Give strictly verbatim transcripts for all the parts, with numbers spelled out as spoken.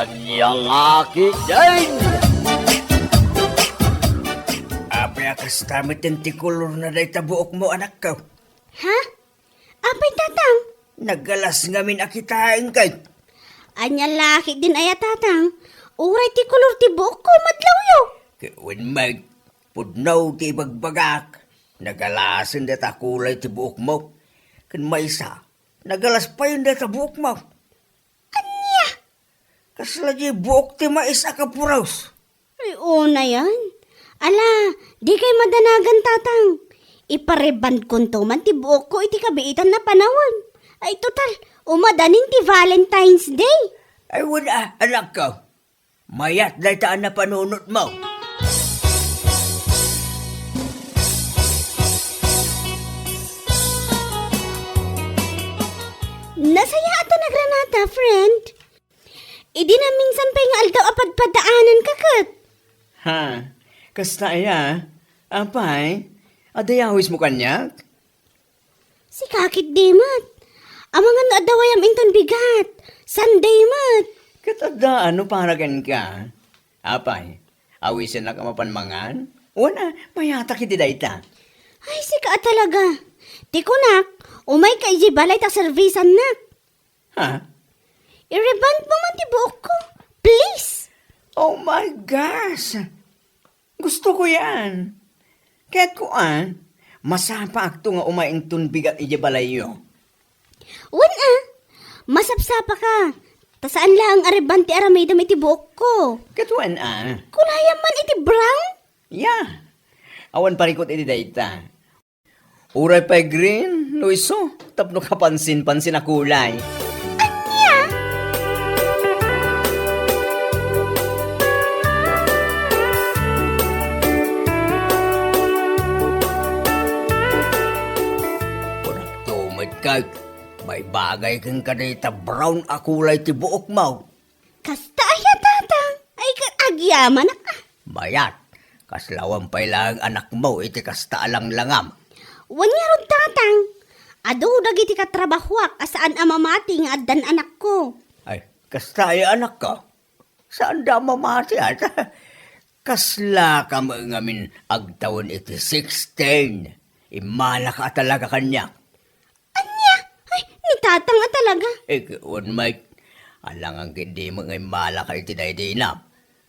Ania la ketdin? Apay a kasta met ti kolor na dayta buokmo, anakko? Ha? Apay, Tatang? Nagalas ngamin a kitaenka. Ania la ketdin aya, Tatang? Uray ti kolor ti buokko, madlawyo. Ket wen met, pudno ti ibagbagak. Nagalasen dayta kulay ti buokmo. Ken maysa, nagalas payen dayta buokmo. Ania? Kasla diay buok ti mais a kapuros. Ay, unayen. Ala, dikay madanagan, Tatang. Iparebandkonto man ti buokko iti kabiitan a panawen. Ay, total, umadanin ti Valentine's Day. Ay, wen a, anakko. Mayat dayta a napanunotmo. Nasayaat a nagranata, friend. Idi naminsan pay nga aldaw a padpadaananka ket. Ha? Kasta aya? Apay, adda yawismo kaniak? Sika ketdi met. Amangan no adda wayam inton bigat. Sunday met. Ket adda no para kenka? Apay, awisennak a mapan mangan? Wen a, mayatak iti dayta. Ay, sika a talaga. Ti kunak, umayka idiay balay ta servisannak. Ha? I-rebond mo man ti buokko, please. Oh my gosh! Gusto ko yan. Kayatka, masapaakto nga umay inton bigat idiay balayyo. Wen a, masapsapaka. Ta saan laeng a rebond ti aramidem iti buokko. Ket wen a. Kulayam man iti brown? Ya. Awan parikut iti dayta. Uray pay green, no isu, tapno kapansin-pansin a kulay. Ania? Kunakto met, Kay, maibagay kenka dayta brown a kulay ti buokmo. Kasta aya, Tatang? Ay, ka-, agyamanak, a. Mayat, kasla awan pay laeng anakmo iti kasta a langlangam. Wen ngarud, Tatang. Adu dagiti katrabahoak a saan a mamati nga addan anakko. Ay, kasta aya, anakko? Saanda a mamati, a. Kaslaka met ngamin agtawen iti sixteen. Immalaka a talaga kaniak. Ania? Ay, ni Tatang a talaga. Eh, wen met, alangan ketdi met nga immalaka iti daydayna.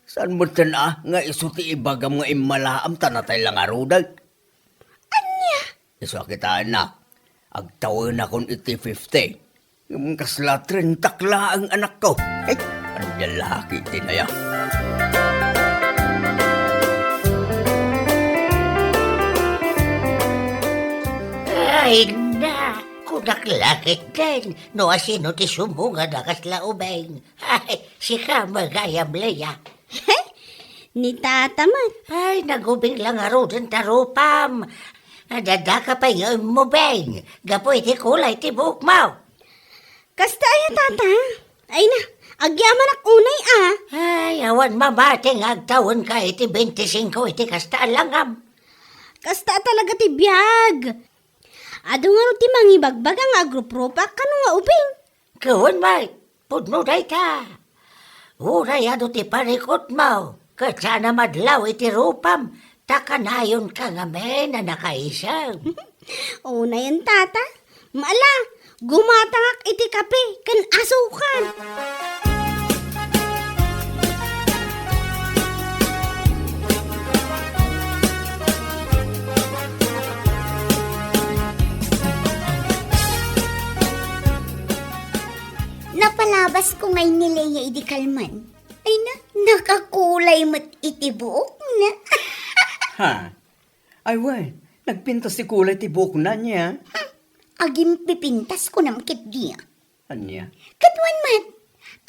Saan metten a nga isu ti ibagam nga immalaam ta natay la ngaruden? Ania? Isu a kitaennak, agtawenakon iti fifty. Ngem kasla treinta laeng, anakko. Ay, ania la ketdin aya? Ay, na, kunak la ketdin, no asino ti sumungad a kasla ubing. Ay, sika met gayam, Lea. Ni Tata met. Ay, nagubing la ngaruden ta rupam. Adda daka pay nga immubing gapu iti kulay ti buokmo. Kasta aya, Tata? Ay na, agyamanak unay, a. Ay, awan mamati nga agtawenka iti bente singko iti kasta a langam. Kasta talaga ti biag. Adu ngarud ti mangibagbaga nga agruprupak kano nga ubing. Wen met, pudno dayta. Uray adu ti parikutmo, ket saan a madlaw iti rupam, ta kanayonka ngamin a nakaisem. Unayen, Tata. Ala, gumatangak iti kape ken asukar. Napalabasko ngay ni Lea idi kalman. Ay na, nakakulay met iti buokna. Ha? Ay, wen, nagpintas ti kulay ti buokna, ania? Hmm, agimpipintas, kunam ketdi, a. Ania? Ket wen met,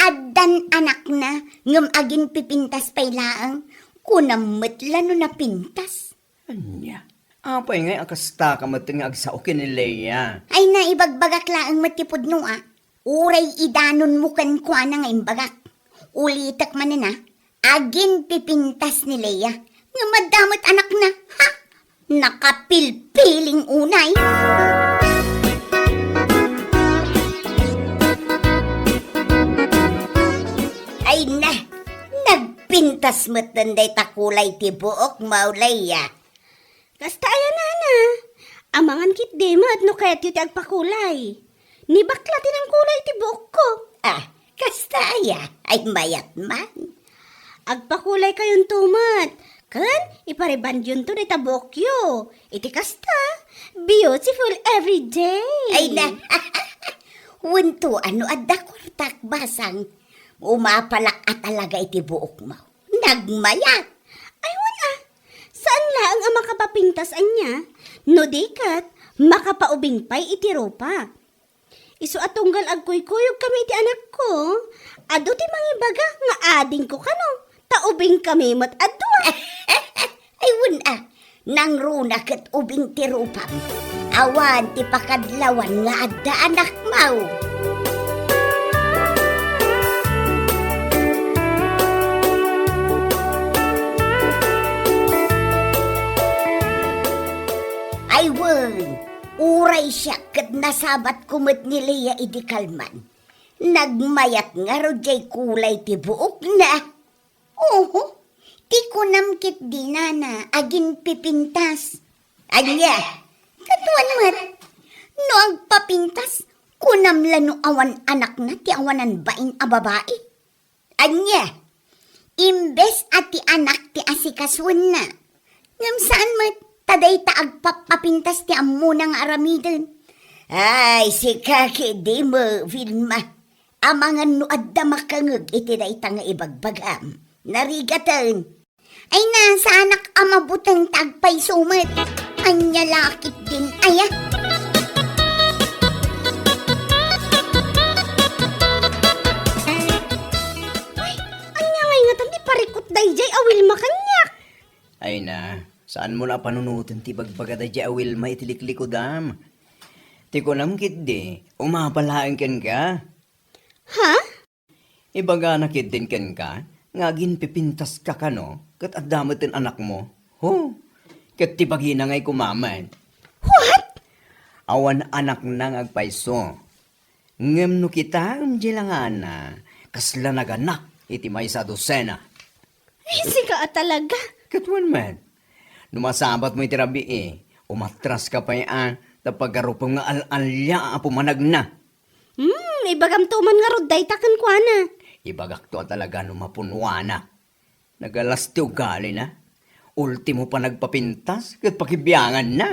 addan anakna, ngem agimpipintas pay laeng, kunam met la no napintas. Ania? Apay ngay a kastaka met nga agsao ken ni Lea? Ay na, ibagbagak laeng met ti pudno, a. Uray idanonmo kenkuana nga imbagak. Ulitek manen, a, agimpipintas ni Lea. Ngem adda met anakna. Ha? Nakapilpiling unay. Ay, Ay na, nagpintas metten dayta kulay ti buokmo, Leia. Kasta aya, nana. Amangan ketdi met no kayatyo ti agpakulay. Ni bakla ti nangkulay ti buokko. Ah, kasta aya? Ay, mayat man. Agpakulaykayon met. Ken iparebondionto dayta buokyo. Iti kasta, beautiful every day. Ay na. Wenno no adda kuartak, basang. Umapalak a talaga iti buokmo. Nagmayat. Ay, wen a. Saan laeng a makapapintas ania? No di ket, makapaubing pay iti rupa. Isu a tunggal agkuykuyogkami iti anakko, adu ti mangibaga nga adingko kano, ta ubingkami met a dua. Ay, wen a, nangruna ket ubing ti rupam. Awan ti pakadlawan nga adda anakmo. Ay, wen, uray siak ket nasabatko met ni Leia idi kalman. Nagmayat ngarud diay kulay ti buokna. Oho, ti kunam ketdi, nana, aginpipintas. Ania? Kaduan met, no agpapintas, kunam la no awan anakna ti awanan bain a babai. Ania? Imbes a ti anak ti asikasuenna. Ngem saan met, ta dayta agpapapintas ti ammona nga aramiden. Ay, sika ketdi met, Vilma. Amangan no adda makangeg iti dayta nga ibagbagam. Narigaten. Ay na, saanak a mabuteng ta agpayso met. Ania la ketdin aya? Ay, ania ngay ngatan ti parikut daydiay a Wilma kaniak? Ay na, saanmo la a panunoten ti ibagbaga daydiay a Wilma iti liklikudam. Ti kunam ketdi, umapa laeng kenka. Ha? Ibagana ketdin kenka nga aginpipintaska kano ket adda metten anakmo. Ho, ket ti bagina ngay kumamen. What? Awan anakna nga agpayso. Ngem no kitaem diay langana, kasla naganak iti maysa a dosena. Ay, sika a talaga. Kaduan met, no masabatmo iti rabii, umatraska pay a, ta pagarupem nga al-alia a pumanagna. Hmm, ibagamto man ngarud dayta kenkuana. Ibagakto a talaga no mapunuana. Nagalas ti ugalina. Ultimo panagpapintas ket pakibianganna.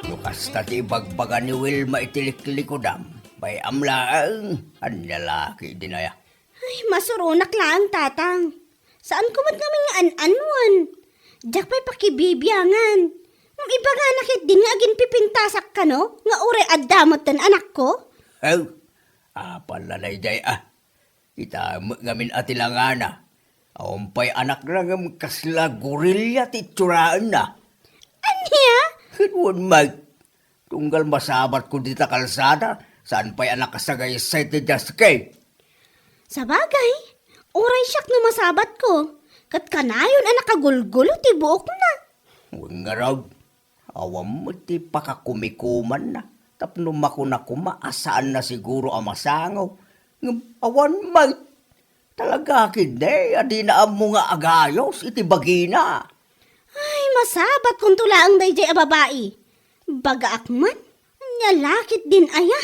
No kasta ti ibagbaga ni Wilma iti liklikudam, bay-am laeng, ania la ketdin aya? Ay, masuronak laeng, Tatang. Saanko met ngamin nga an-anuen. Diak pay pakibibiangan. Ngem ibagana ketdin nga aginpipintasak kano nga uray adda metten anakko? Aw, apay la daydiay a. Kitaem met ngamin a ti langana. Awan pay anakna ngem kasla gorilla ti itsuranna. Ania? Ket wen met, tunggal masabatko dita kalsada, saan pay a nakasagaysay ti jaski. Sabagay, uray siak no masabatko, ket kanayon a nakagulgulo ti buokna. Wen ngarud, awan met ti pakakumikumanna tapno makuna koma a saanna siguro a masango. Ngem awan met. Talaga ketdi a dina ammo nga agayos iti bagina. Ay, masabatkonto laeng daydiay a babai. Bagaak man, ania la ketdin aya?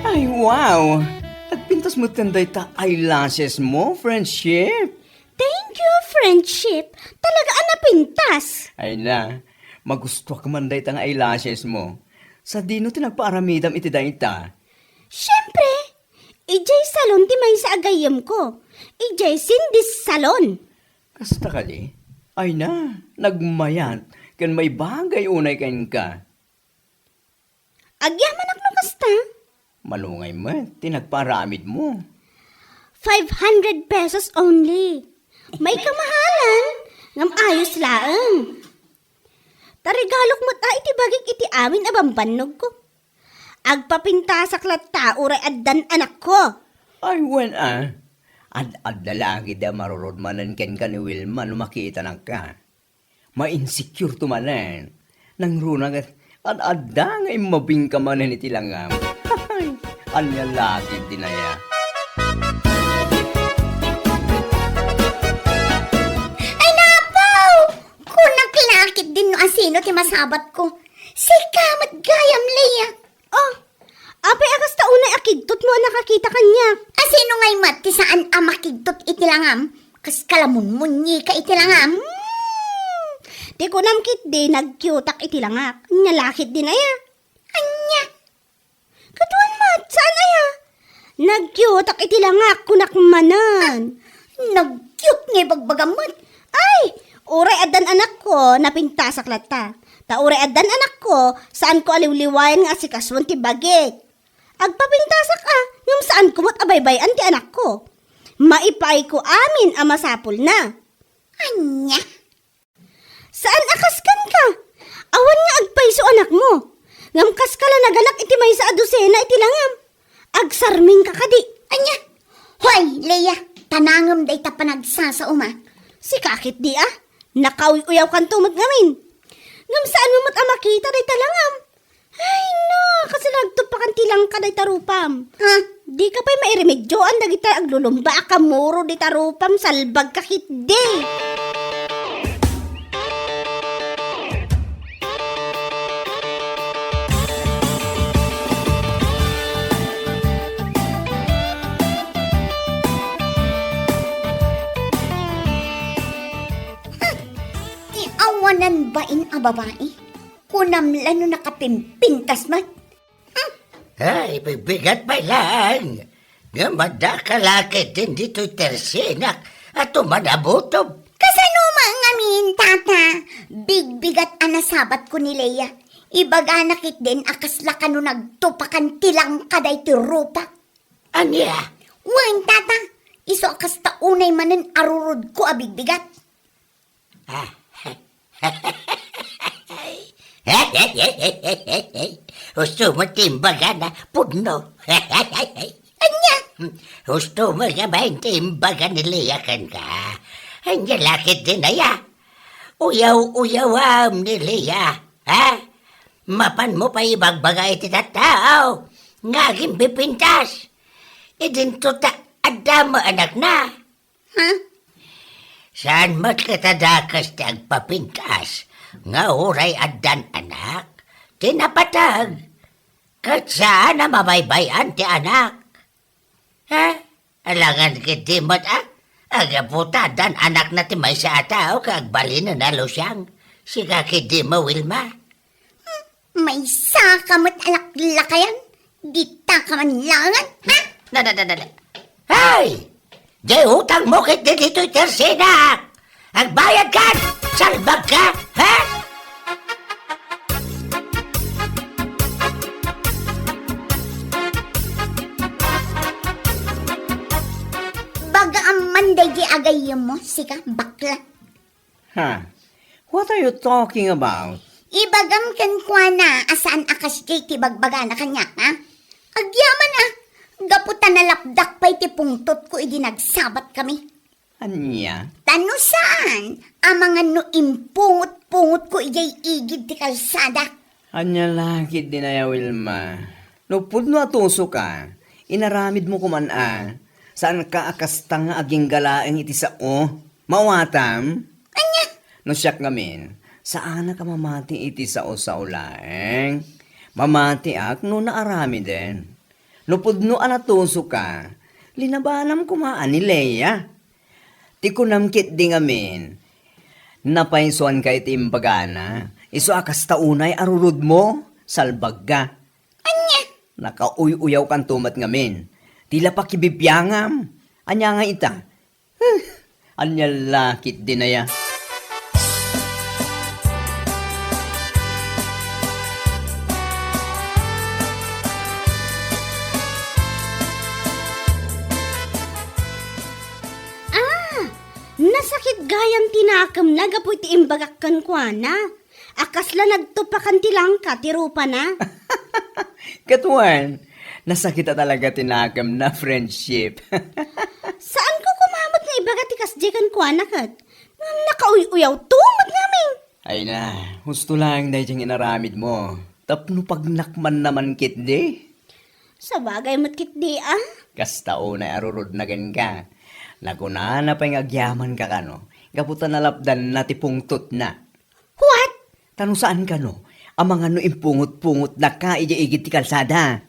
Ay, wow! Nagpintas metten dayta eyelashes mo, friendship. Thank you, friendship. Talaga a napintas. Ay na, magustuak man dayta nga eyelashes mo. Sadino ti nagpaaramidam iti dayta? Siempre, idiay salon ti maysa a gayyemko. Idiay Cindy's Salon. Kasta kadi? Ay na, nagmayat ken maibagay unay kenka. Agyamanak no kasta. Malungay met ti nagpaaramidmo. Five hundred pesos only. May kamahalan, ngem ayos laeng. Tarigalok met a iti bagik iti amin a bambannogko. Agpapintasak latta uray addan anakko. Ay, wen a. Ad-adda la gid a marurod manen kenka ni Wilma no makitanakka. Ma-insecure to manen. Nangruna ket ad-adda nga immabingka manen iti langam. Ania la ketdin aya? Ay, napaw! Kunak la ketdin no asino ti masabatko. Sika met gayam, Lea. Oh, apay a kasta unay a kigtot mo a nakakita kaniak? Asino ngay met ti saan a makigtot iti langam? Kas kalamunmunyika iti langam? Hmm. Ti kunam ketdi, nagkiutak iti langak. Ania la ketdin aya? Ania? Kaduan met, saan aya? Nagkiutak iti langak, kunak manen. Nagkiut nga ibagbagam met. Ay, uray addan anakko, napintasak latta. Ta uray addan anakko, saanko a liwliwayan nga asikasuan ti bagik. Agpapintasak a, ngem saanko met a baybay-an ti anakko. Maipaayko amin a masapulna. Ania? Saan a kaskanka? Awan nga agpayso anakmo. Ngem kaska la naganak iti maysa a dosena iti langam. Agsarmingka kadi? Ania? Hoy, Lea, tanangem dayta panagsasaom a. Sika ketdi a? Nakauy-uyawkanto met ngamin. Ngem saanmo met a makita dayta langam. Ay, no, kasla agtupakan ti langka dayta rupam. Ha? Dika pay mairemedioan dagiti aglulumba a kamuro dita rupam, salbagka ketdi. Ti awanan bain a babai? Kunam la no nakapimpintas met. Hmm. Ay, bigbigat pay laeng. Ngem adda ka la ketdin ditoy tersenak a tumanabutob. Kasano man ngamin, tata? Bigbigat a nasabatko ni Lea. Ibagana ketdin a kasla kano nagtupakan ti langka daytoy rupak. Ania? Wen, tata, isu a kasta unay manen a rurodko a bigbigat. Husto met ti imbagana, pudno. Ania? Husto met nga bain ti imbaga ni Lea kenka. Ania la ketdin aya? Uyaw-uyawam ni Lea, ha? Mapanmo pay ibagbaga iti tattao nga agimpipintas. Idinto ta adda met anakna. Ha? Saan met ket a dakes ti agpapintas nga uray addan anak ti napateg, ket saan a mabaybay-an ti anak? Ha? Alangan ketdi met a, agapu ta addan anakna ti maysa a tao ket agbalinen a lusiang. Sika ketdi met, Wilma. Maysa ka met a laklakayan, dita ka man laengen, ha? Na, na, na, na, na. Hey! Diay utangmo ketdi ditoy tersenak! Agbayadkan! Salbagka, ha? Baga amman daydi agayyemmo, sika, bakla. Ha? What are you talking about? Ibagam kenkuana a saan a kasdiay ti bagbagana kaniak, ha? Agyaman a, gapu ta nalapdak pay ti pungtotko idi nagsabatkami. Ania? Ta no saan, amangan no impungot-pungotko idiay igid ti kalsada. Ania la ketdin aya, Wilma? No pudno a tusoka, inaramidmo koman a, saanka a kasta nga aginggalaeng iti sao. Maawatam? Ania? No siak ngamin, saanak a mamati iti sao-sao laeng. Mamatiak no naaramiden. No pudno a natusoka, linabanam koma a ni Lea. Ti kunam ketdi ngamin, napaysuanka iti imbagana, isu a kasta unay a rurodmo, salbagka. Ania? Nakauy-uyawkanto met ngamin. Ti la pakibibiangam. Ania nga ita? Huh, ania la ketdin aya? Ah, nasakit Gayam ti nakemna gapu iti imbagak kenkuana. A kasla nagtupakan ti langka ti rupana. Ket wen, nasakit a talaga ti nakemna, friendship. Saanko koma met nga ibaga ti kasdiay kenkuana ket ngem nakauy-uyawto met ngamin. Ay na, husto laeng daydiay nga inaramidmo. Tapno pagnakmanna man ketdi. Sabagay met ketdi, a? Kasta unay a rurudna kenka. Nakunana pay nga agyamanka kano, gapu ta nalapdanna ti pungtotna. What? Ta no saan kano, amangan no impungot-pungotnaka idiay igid ti kalsada.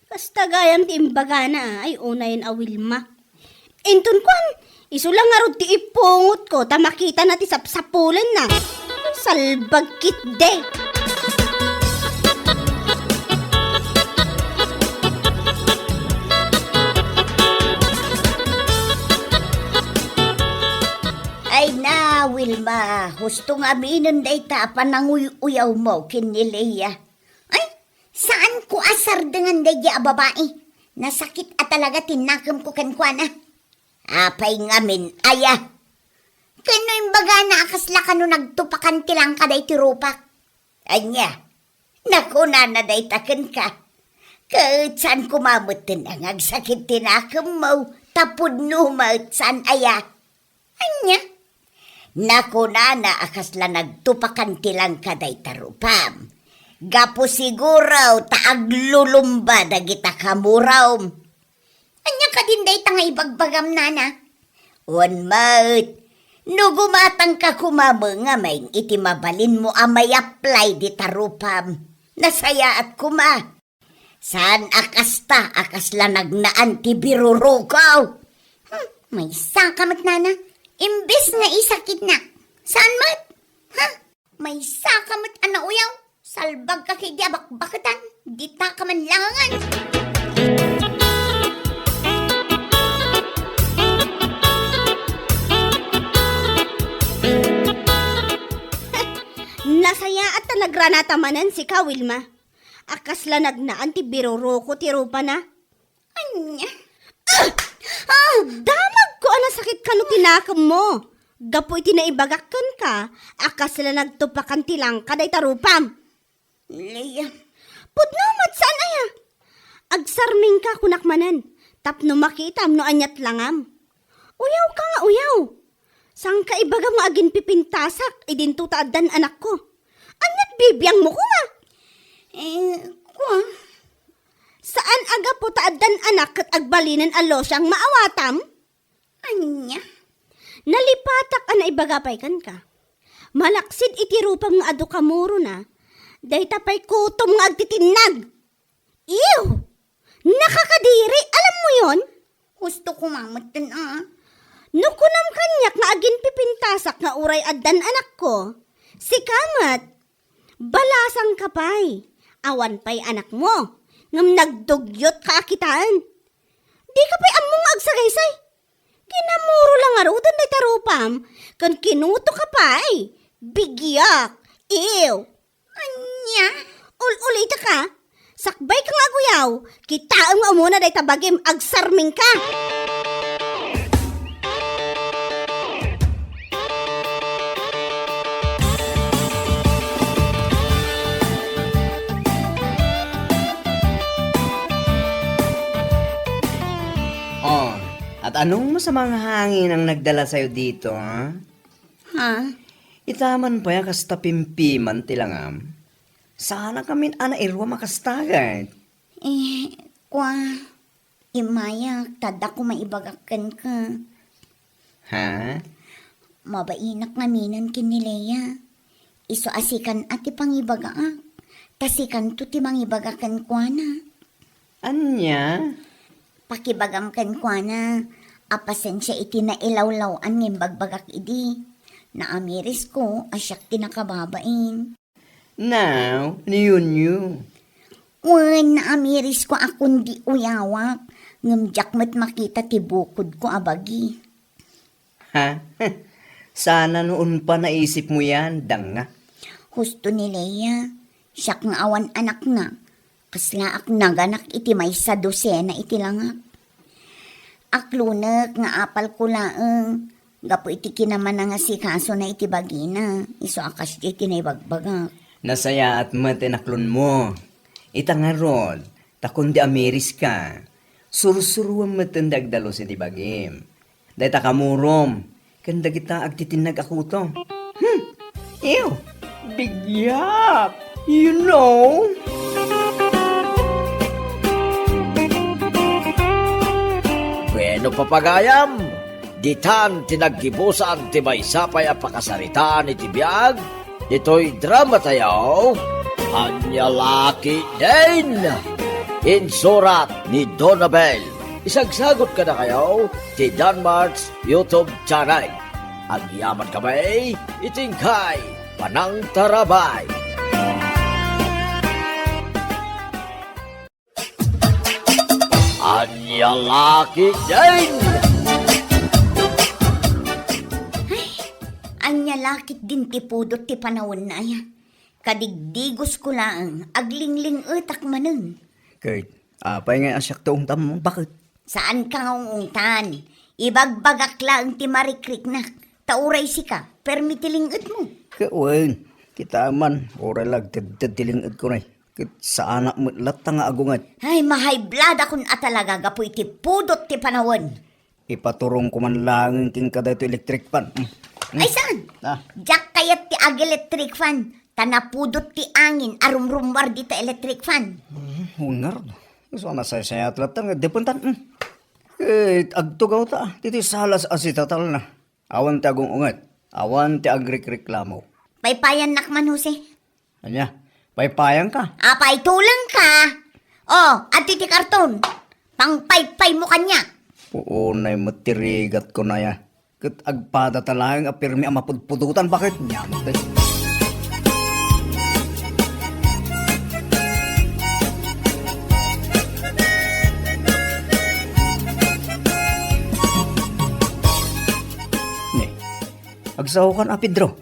Kasta gayam ti imbagana, a, ay unayen a Wilma. Inton kuan, isu la ngarud ti ipungotko ta makitana ti sapsapulenna. Salbag ketdi. Ay na, Wilma, husto nga aminen dayta a pananguy-uyawmo ken ni Lea. Ay, saanko a sardengan daydiay a babai. Nasakit a talaga ti nakemko kenkuana. Apay ngamin aya? Ken no imbagana a kasla kano nagtupakan ti langka daytoy rupak? Ania? Nakunana dayta kenka. Ket saan koma metten a nga agsakit ti nakemmo, ta pudno met, saan aya? Ania? Nakunana a kasla nagtupakan ti langka dayta rupam. Gapu siguro ta aglulumba dagita kamurom. Ania kadin dayta nga ibagbagam, nana? Wen met, no gumatangka koma ngamin iti mabalinmo a may-apply dita rupam, nasayaat koma. Saan a kasta a kasla nagnaan ti biruruko? Hmm, maysaka met, nana. Imbes nga isakitnak, saan met? Ha? Maysaka met a nauyaw. Salbagka ketdi a bakbaketan. Ditaka man langan. Nasayaat ta nagranata manen sika, Wilma. A kasla nagnaan ti biruruko ti rupana. Ania? Ah! Ah! Damagko a nasakit kano ti nakemmo. Gapu iti naibagak kenka, a kasla nagtupakan ti langka dayta rupam. Lea. Pudno met, saan aya? Agsarmingka kunak manen, tapno makitam no aniat langam. Uyawka nga uyaw. Saanka ibagam nga aginpipintasak idinto ta addan anakko. Aniat bibiangmo koma? Eh, kua? Saan a gapu ta addan anak ket agbalinen a losiang maawatam? Ania? Nalipatak a naibaga pay kenka. Malaksid iti rupam nga adu kamurona, dayta pay kutom nga agtitinnag. Ew! Nakakadiri, alam mo yon? Husto koma metten a. No kunam kaniak nga aginpipintasak nga uray addan anakko, sika met, balasangka pay. Awan pay anakmo, ngem nagdugyot ka a kitaen. Dika pay ammo nga agsagaysay. Kinamuro la ngaruden dayta rupam, ken kinutoka pay. Bigiak. Ew. Ania? Ul-ulitaka. Sakbayka nga aguyaw. Kitaem nga umuna dayta bagim, agsarmingka. Oh, at anong masamang hangin ang nagdala sa'yo dito, ha? Ha? Itaman pay a kasta pimpiman ti langam. Saan a kamin a nairuam a kasta ket? Eh, kua, immayak, ta adda ko maibagak kenka. Ha? Mabainak ngaminen ken ni Lea. Isu a sikan a ti pangibagaak. Ta sikanto ti mangibaga kenkuana. Ania? Pakibagam kenkuana a pasensia iti nailawlaw-an nga imbagbagak idi. Naamirisko a siak ti nakababain. Now, niyunyo. Wen, naamirisko a kundi uyawak, ngem diak met makita ti bukodko a bagi. Ha? Sana noon pa naisipmo yan, danga. Husto ni Lea, siak nga awan anakna, kaslaak naganak iti maysa dosena iti langak. Aklonek nga apalko laeng, gapu iti kinamanangasikasona iti bagina, isu a kasdiay ti naibagbagak. Nasayaat met ti naklonmo. Ita ngarud, ta kundi amiriska, sursuruem met ti agdalus iti bagim. Dayta kamurom, ken dagita agtitinnag a kuto. Hmm, ew, bigyat, you know? Bueno, papagayam, ditan ti naggibusan ti maysa pay a pakasaritaan iti biag, ditoy drama tayo, Ania La Ketdin! Insurat ni Donabel. Isagsagot kadakayo ti Danmark's YouTube channel. Agyaman kami iti inkay panangtarabay. Ania La Ketdin! Ay, ania la ketdin ti pudot ti panawenna aya? Kadigdigosko laeng, aglingling-etak manen. Ket, apay ngay a siak ti ungtammo, baket? Saanka nga ung-ungtan. Ibagbagak laeng ti marikriknak. Ta uray sika, permi ti ling-etmo. Ket wen, kita man, uray la agtedded ti ling-etko nay. Ket saanak met latta nga agunget. Ay, mahayblad akon a talaga gapu iti pudot ti panawen. Ipaturongko man laeng kenka daytoy electric fan. Mm. Mm. Ay, saan? Ah. Diak kayat ti ag-electric fan. Ta napudot ti angin a rumrummuar dita electric fan. Mm, wen ngarud. Isu a nasaysayat latta nga depentan. Mm. Ket agtugawta, ditoy salas a sitatalna. Awan ti agung-unget. Awan ti agrikreklamo. Paypayannak man, Jose. Ania? Paypayanka? Apay, tulengka? Oh, adtoy ti karton. Pangpaypaymo kaniak. Puonay met ti rigatko nay a. Ket agpadata laeng a permi a mapudpudotan, baket? Ania met, eh? Ne, agsaokan a, Pedro.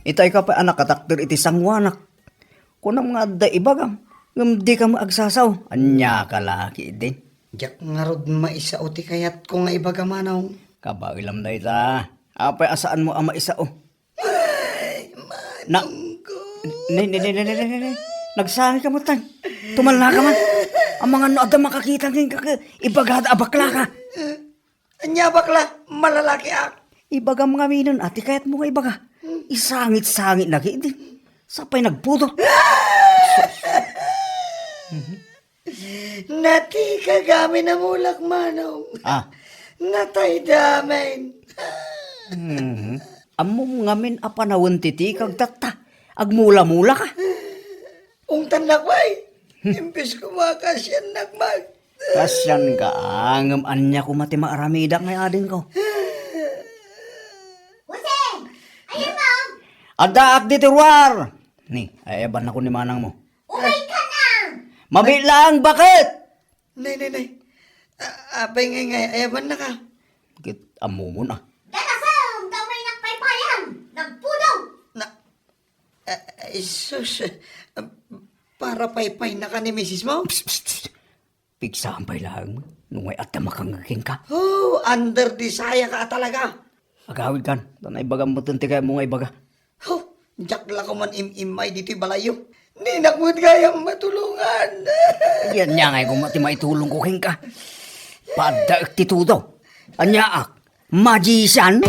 Itay ka pay a nakatakder iti sangoanak. Kunam nga adda ibagam, ngem dika met agsasao. Ania ka la ketdin? Diak ngarud maisao ti kayatko nga ibaga, Manong. Kabaelam dayta. Apay a saanmo a maisao? Ay, Na-, Manong ko. Ne, ne, ne, ne, ne, ne, ne, ne. Nagsangit ka met, tay. Tumalla ka man. Amangan no adda makakita kenka ket ibagada a bakla ka. Ania, bakla? Malalakiak. Ibagam ngaminen a ti kayatmo nga ibaga. Isangit-sangit na ketdin. Sapay nagpudot. Natikag amin a mulak, Manong. Ah. Natay da amin. Mhm. Ammom ngamin a panawen ti tikag tatta. Agmula-mula ka. Ungtannak pay. Imbes ko makasiannak met. Kasianka, ngem ania koma ti maaramidak nga adingko? Jose! Ayan mo! Addaak ditoy ruar! Ni, ayabannakon ni manangmo. Umay ka na! Mabiit laeng, baket! Nay, nay, nay. A-, apay ngay, ngay, ayabannaka? Ket ammomon a. Darasem, ta umaynak paypayan! Nagpudot! Na, Eh, eh, sus, eh, para paypaynaka ni misis mo? Psst, psst, psst. Pigsam pay laeng, no ngay adda makangngeg kenka. Oh, under the saya ka talaga. Agawidkan, ta naibagam met ti kayatmo nga ibaga. Oh, diak la koman im-immay ditoy balayyo. Dinak met gayam matulongan. Ania ngay koma ti maitulongko kenka. Paaddaek ti tudo. Aniaak. Magician?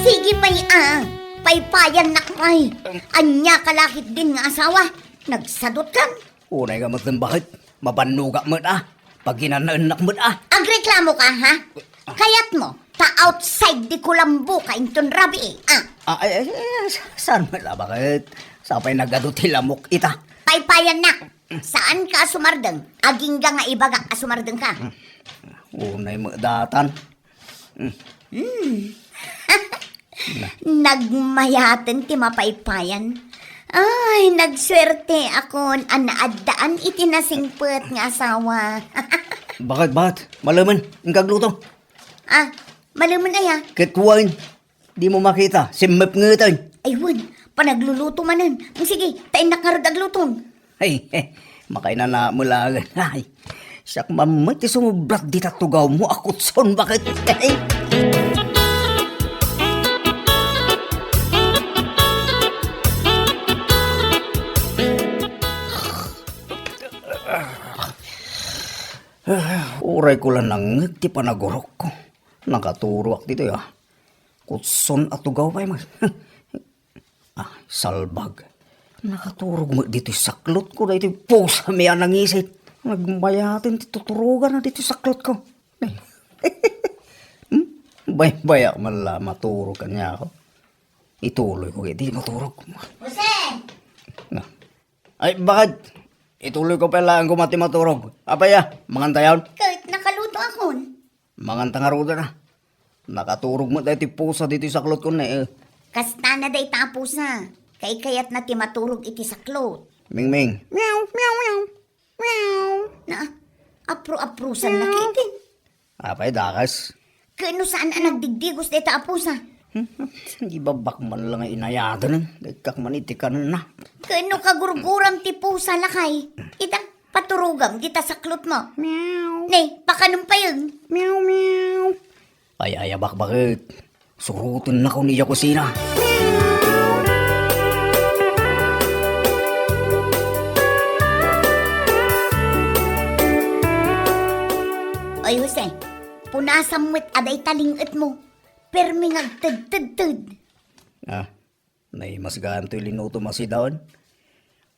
Sige pay a, paypayannak pay. Ania ka la ketdin nga asawa? Nagsadutkan? Unay nga met, baket. Mabannogak met a. Paginanaennak met a. Agreklamo ka, ha? Kayatmo, ta outside the kulambo ka inton rabii, ah. Ah, ay, ay, ay, ay, sa-, saan met a, baket? Sapay nagadu ti lamok ita. Paypayannak, saan ka a sumardeng? Agingga nga ibagak a sumardeng ka. Unay met datan. Mm. Nagmayaten ti mapaypayan. Ay, nagsuerteakon a naaddaan iti nasingpet nga asawa. Baket, baket. Malemen, inka agluto. Ah, malemen aya? Ket wen, dimo makita, simmep ngeten. Ay, wen, Panagluluto manen. Sige, ta innak ngarud agluton. Ay, eh, makainana mo laeng. Ay, siak man met ti sumublat dita tugawmo a kutson, baket. Ay. Uray ko la nangngeg ti panagurokko. Nakaturoak ditoy, ah. Kutson a tugaw pay man. Ah, salbag. Nakaturog met ditoy saklotko, daytoy pusami a nangisit. Nagmayaten ti tuturoganna ditoy saklotko. Hmm? Baybayak man la maturog kaniako. Ituloy ko iti maturog. Jose! Na. Ay, bakit? Ituloy ko pa laeng koma ti maturog. Apay a, mangan tayon? Ket nakaluto akon. Mangan ta ngaruden a. Nakaturog met daytoy pusa ditoy saklotko ne, eh. Kastana dayta a pusa. Kaykayatna ti maturog iti saklot. Mingming. Meow, meow, meow. Meow. Na, apro-aprosanna Meow. Iti. Apay, dakas? Ken no saan a nagdigdigos dayta a pusa? Di babak man lang nga inayatan, eh. Daykak man iti kanenna. Ken no kagurguram ti pusa, lakay. Ita, paturogam dita saklotmo. Meow. Ne, pakanem payen. Meow, meow. Ay, ay, abak, bakit? Surutennakon idiay kusina. Oy, Jose, punasam met a dayta ling-etmo. Permi nga agtedtedted. Ah, naimas gayam toy linutom a sidaen.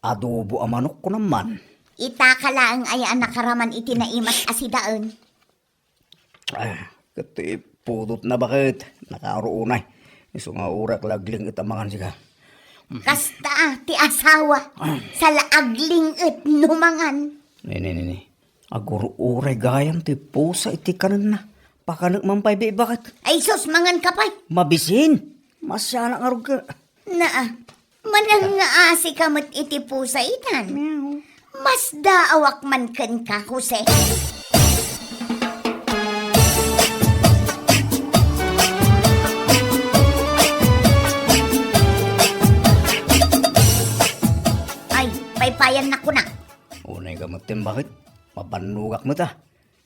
Adobo a manok, kunam man. Itaka laeng aya a nakaraman iti naimas a sidaen. Ah, ket ti pudotna, baket? Nakaruonay. Isu nga uray la agling-et a mangan sika. Kasta ti asawa, saan la agling-et no mangan. Nini, nini. Agur-uray gayam ti pusa iti kanenna. Pakanek man pay, bi, baket? Ay sus, mangan ka pay. Mabisin. Masianak ngarud ka. Naa, manangngaasi ka met iti pusa itan. Meow. Masdaawak man kenka, Jose. Ay, paypayannak kuna. Unay ka met, baket? Mabannogak met a.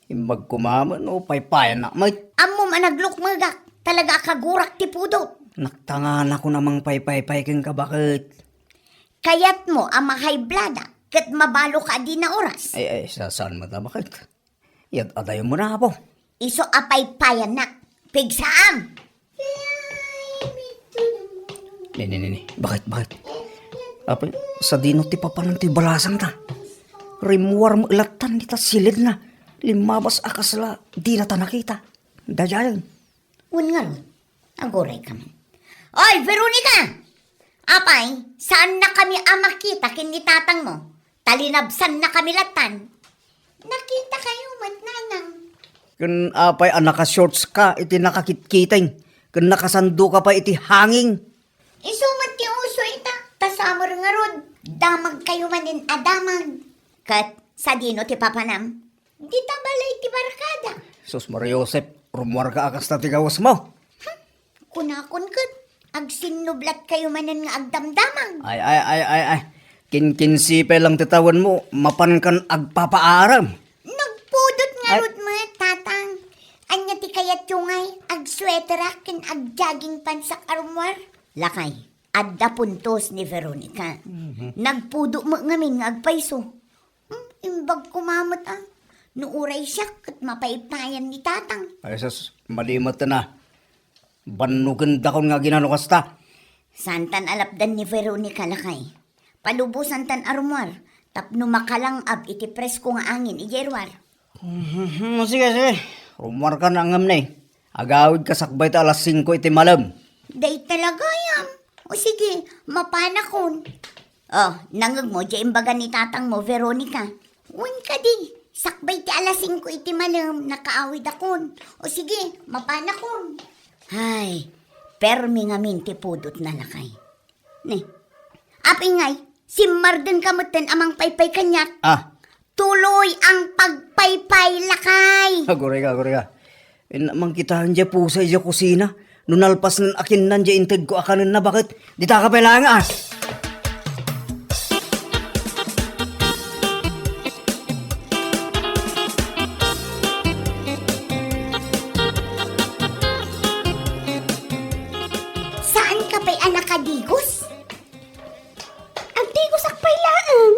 Imbag koma met no paypayannak met. Ammom a naglukmegak, talaga a kagurak ti pudot. Naktanganakon a mangpaypaypay kenka, baket? Kayatmo a mahayblada ket mabaloka a dina oras. Ay, ay, sa-, saan met a, baket? Yad-adayo mo na, apo. Isu a paypayannak. Pigsaam! Nini, nini. Baket, baket? Apay, sadino ti papanan ti balasangta? Rimmuar met lattan dita silidna. Limmabas a kasla dina ta nakita. Daydiayen. Wen ngarud, aguray ka man. Oy, Veronica! Apay, saannakami a makita ken ni tatangmo? Ta linabsannakami lattan. Nakitakayo met, nanang. Ken apay a naka-shorts ka iti nakakitkiting, ken nakasando ka pay iti hanging? Isu met ti uso ita, ta samer ngarud, damagkayo manen a damag. Ket sadino ti papanam? Dita balay ti barkada. Sus, Maria Josep, rummuar ka a kasta ti gawesmo. Hmm? Kunakon ket, agsinnublatkayo manen nga agdamdamag. Ay, ay, ay, ay, ay. Kinkinsi pay lang ti tawenmo, mapankan agpapaaram. Nagpudot ngarud met, tatang. Ania ti kayatyo ngay? Agsueterak ken agjogging pantsak a rummuar? Lakay, adda puntos ni Veronica. Mhm. Nagpudo met ngamin nga agpayso. Hmm, imbag koma met a. No uray siak, ket mapaypayan ni tatang. Ay, sus, mali met a. Bannogandakon nga aginano kasta. Saantan a lapdan ni Veronica, lakay. Palubosantan a rummuar, tapno makalang-ab iti presko nga angin idiay ruar. Mhm, sige, sige. Rummuarka ngem ne. Agawidka sakbay ta alas singko iti malem. Dayta la gayam. O sige, mapanakon. O, nangngegmo, diay imbaga ni tatangmo, Veronica. Wen kadi, sakbay ti alas singko iti malem, nakaawidakon. O sige, mapanakon. Ay, permi ngamin ti pudotna, lakay. Ne. Apay ngay, simmardenka metten a mangpaypay kaniak. Ah. Tuloy ang pagpaypay, lakay. Aguray ka, aguray ka. Inna, mangkitaen diay pusa idiay kusina. No nalpasnen a kinnan diay integko a kanenna, baket ditaka pay laeng, a. Saanka pay a nakadigos? Agdigosak pay laeng.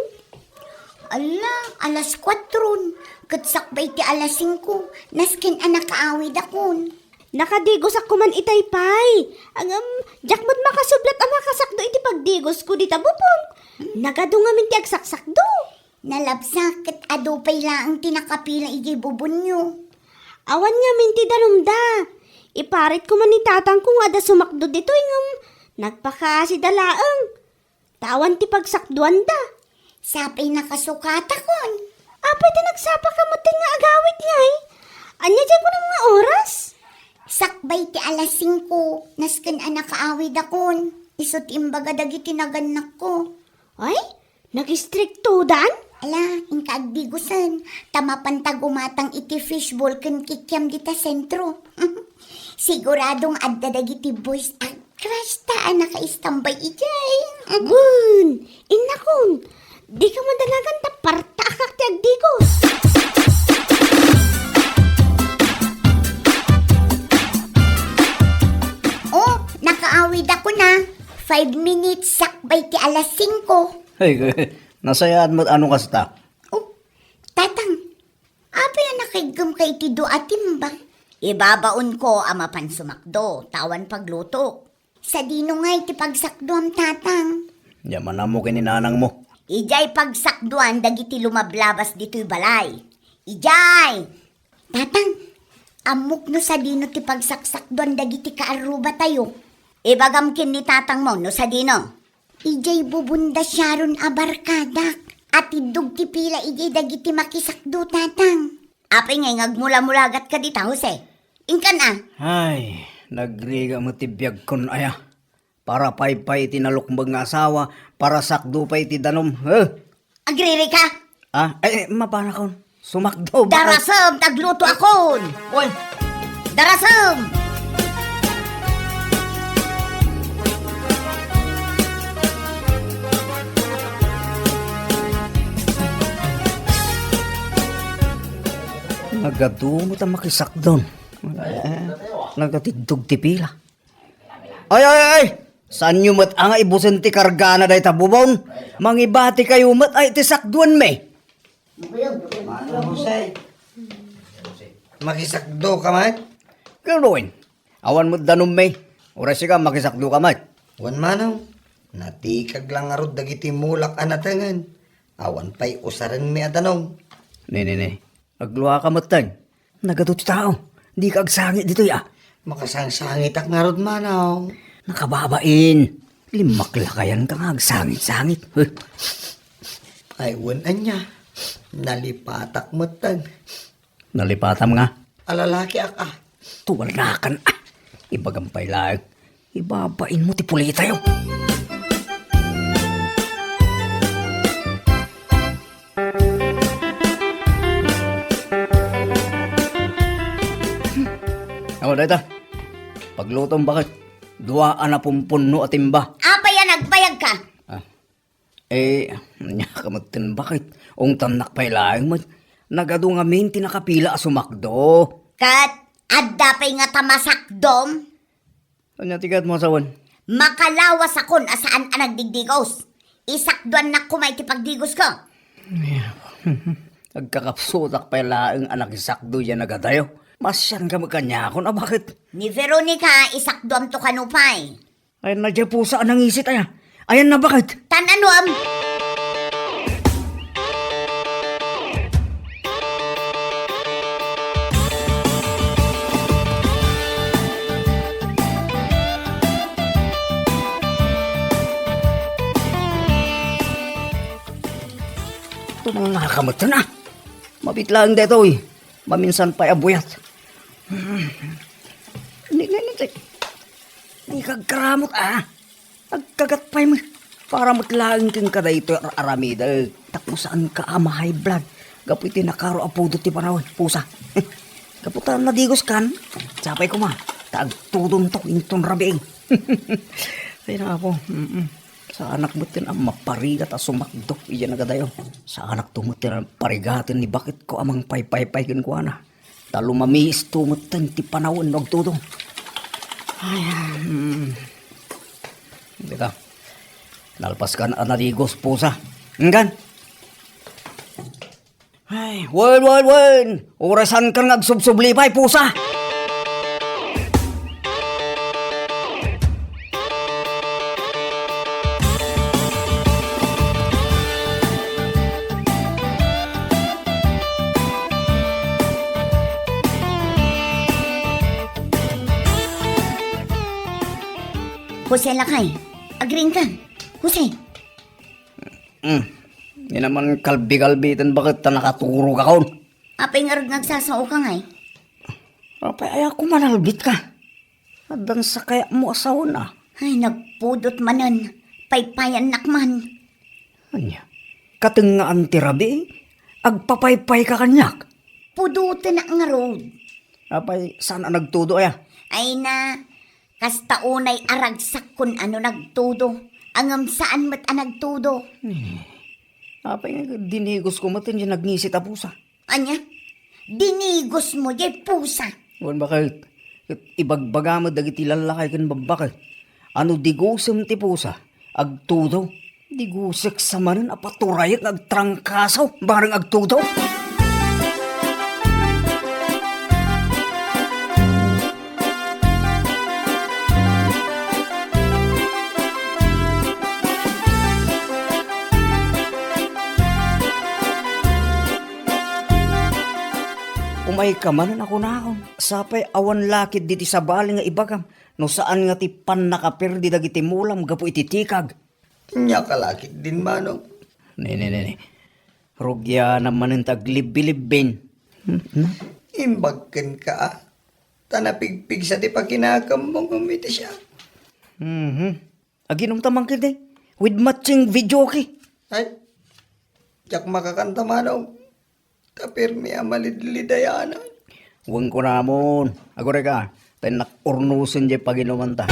Ala, alas kuatron, ket sakbay ti alas singko, nasken a nakaawidakon. Nakadigosak koman itay pay. Ngem, diak met makasublat a makasakdo iti pagdigosko dita bubon. Nagadu ngamin ti agsaksakdo. Nalabsak ket adu pay laeng ti nakapila idiay bubonyo. Awan ngamin ti danumda. Iparit koman ni tatangko nga adda sumakdo ditoy ngem nagpakaasida laeng. Ta awan ti pagsakduanda. Sapay nakasukatakon. Apay ta nagsapaka metten nga agawid ngay? Ania diay kunam nga oras? Sakbay ti alas singko, nasken a nakaawidakon. Isu ti imbaga dagiti nagannakko. Ay, nagistriktodan? Ala, inka agdigosen, ta mapanta gumatang iti fishball ken kikiam dita sentro. Siguradong adda dagiti boys a crush ta a nakaistambay idiay. Wen, innakon, dika madanagan ta partaakak ti agdigos. Oh, nakaawidakon a. Five minutes sakbay ti alas singko. Ay, nasayaat met a no kasta. Oh, tatang, apay a nakaiggem ka iti dua a timba? Ibabaonko a mapan sumakdo, ta awan paglutok. Sadino ngay ti pagsakduam, tatang? Diak man ammo ken ni nanangmo. Idiay pagsakduan dagiti lumablabas ditoy balay. Idiay! Tatang, ammok no sadino ti pagsaksakduan dagiti kaarrubatayo. Ibagam ken ni tatangmo no sadino. Idiay bubon da Sharon a barkadak. Atiddog ti pila idiay dagiti makisakdo, tatang. Apay ngay nga agmulamulagatka dita, Jose? Inkan a. Ay, nagrigat met ti biagkon aya. Para paypay iti nalukmeg nga asawa, para sakdo pay iti danum. He? Agririka? Ah, ay, ay, mapanakon. Sumakdo, baket. Darasem, taglutoakon. Oy. Darasem. Nagadu met a makisakdon. Eh, nagatiddog ti pila. Ay, ay, ay! Saanyo met a nga ibusen ti kargana dayta bubon? Mangibatikayo met ay ti sakduanmi. Manong Jose, makisakdo ka met? Gawin. Awan met danummi. Uray sika, makisakdo ka met. Wen, manong. Natikag lang ngarud dagiti mulak a natengen. Awan pay usarenmi a danum. Ne, ne, ne. Agluaka metten. Nagadu ti tao. Dika agsangit ditoy, a. Makasangsangitak ngarud, manong. Nakababain. Limmaklakayanka nga agsangit-sangit. Huh. Ay, wen ania. Nalipatak metten. Nalipatam nga? A lalakiak, a. Tuwalnakan, a. Ibagam pay laeng. Ibabainmo ti pulitayo. Awa, dayta. Paglutom, baket? Dua a napumpunno a timba. Apay a nagbayagka? Ah. Eh, ania ka met ten, baket? Ungtannak pay laeng met. Nagadu ngamin ti nakapila a sumakdo. Ket adda pay ngata masakdom? Ania ti kayatmo a sawen? Makalawasakon a saan a nagdigdigos. Isakduannak koma iti pagdigosko. Agkakapsutak pay laeng a nakisakdo diay nagadayo. Masianka met kaniakon a, baket? Ni Veronica, isakduamto kano pay. Ayanna diay pusa a nangisit aya. Ayanna, baket? Tan-anuam. Tumangngaka met, a. Mabiit laeng daytoy. Maminsan pay a buyat. Ni, ni, ni, ni. Ni kagkaramot, a. Agkagat pay met. Para met laeng kenka daytoy ar-aramidek. Tapno saanka a ma-high blood. Gapu iti nakaro a pudot ti panawen. Pusa. Gapu ta nadigoskan. Sapay koma. Agtudonto inton rabii. Ay, nako. Mm-mm. Saanak met ti a maparigat a sumakdo idiay nagadayo. Saanak to met ti a parigaten ni baketko a mangpaypaypay kenkuana. Ta lumamiis to met ti panawen no agtudo. Ay, mm. Dika. Nalpaskan a naligos, pusa. Engkan? Ay, wen, wen, wen! Orasankan nga agsubsublipay, pusa! Jose, lakay. Agriingka. Jose. Hmm. Di naman kalbi-kalbiten baket ta nakaturogakon. Apay ngarud nga agsasaoka ngay? Apay, ay, ako manalbitka. Addan sa kayatmo a sawen a. Ay, nagpudot manen. Paypayannak man. Ania? Katengngaan ti rabii? Agpapaypayka kaniak? Pudotenak ngarud. Apay, saan a nagtudo, aya? Ay na, kasta unay a ragsakkon a no nagtudo. Ngem saan met a nagtudo. Eh, apay nga dinigosko met ti nagngisi a pusa? Ania? Dinigosmo diay pusa? Wen, baket, ket ibagbaga met dagiti lallakay ken babbaket a no digosem ti pusa, agtudo. Digosek sa manen a paturayek nga agtrangkaso bareng agtudo. Umayka manen a kunakon, sapay awan lakid diti sabali nga ibagam, no saan nga ti pannakaperdi dagiti mulam gapu iti tikag. Ania ka lakid din, Manong? Ne, ne, ne, ne. Rugianam manen ta aglibbilibbin. Hmm, hmm. Imbag kenka, a. Ta napigpigsa ti pakinakemmo ngem iti siak. Mhm. Aginom ta manen ketdi. With matching videoke. Ay, diak makakanta, Manong. Ta permi a malidlidayanan. Wen kunamon. Agurayka, ta innak urnosen diay paginumanta.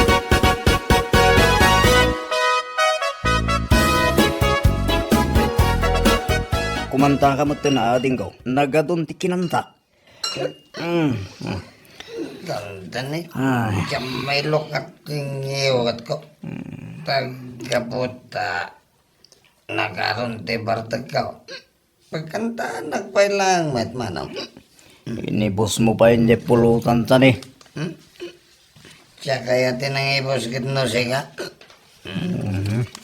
Kumantaka metten, adingko. Nagadun ti kinantak. Mm, mm. Dandani. Ay. Diak mailok ti ngiwatko. Mm. Ta gapu ta nagarun ti bartekko. Pagkantaanak pay laeng met, Manong. Inibusmo pay diay pulotanta ni. Hmm? Siak aya ti nangibus ket no sika. Mhm.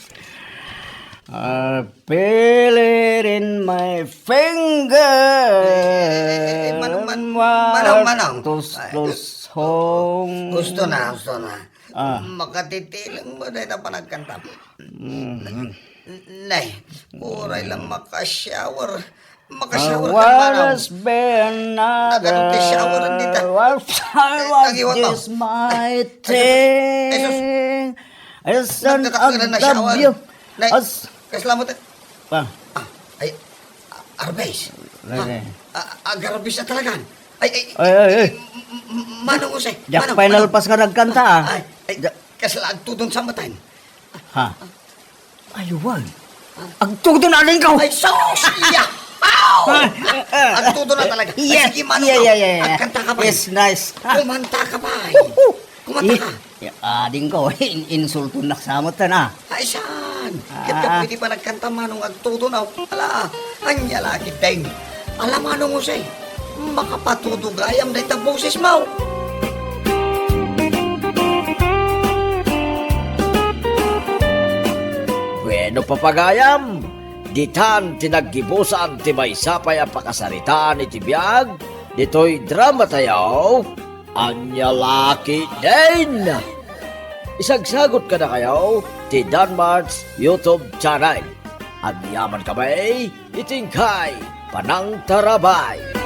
I feel it in my finger. Eh, eh, eh, Manong, Man-, Manong, Manong. Tus, tus, hong. Husto na, husto na. Ah. Makatitileng mo dayta panagkanta. Mhm. Nay, uray lang maka-shower. Maka-shower ka, Manong. Nagano ti shower dita? What I was dismayed. Ay, sus. It's an Nagkakasira na shower. Nay, kasla mo ta-, Ah. Ah, ay, Arbes. Ha? Ay, ay. Ah, agarbes na talagan. Ay, ay, Ay, ay, ay. M-, m-, m-, Manong Jose. Diak Manong, pay Manong. Nalpas nga nagkanta, ah. Ay, ay, Diak kasla agtudon sa matan. Ha? Ay, wen. Agtudon na rin ka. Ay, sus! Iya! Ow! Agtudon na talaga. Ay, yes, sige, Manong, yeah, yeah, yeah, yeah. Agkanta ka pa. Yes, nice. Ah. Kumanta ka pa. Woohoo! Kumanta ka. Yeah. Adingko, in-, insultonnak sa met, na. Ay, saan? Ah. Ket pwede pa nagkanta, Manong, agtudon, aw. Ala, ania la ketdin. Ala, Manong Jose, makapatudo gayam dayta boses mo. Bueno, papagayam, ditan ti naggibusan ti maysa pay a pakasaritaan iti biag ditoy drama tayo. Ania la ketdin? Isagsagot kadakayo ti Danmart's YouTube channel. Agyaman kami iti inkay panangtarabay.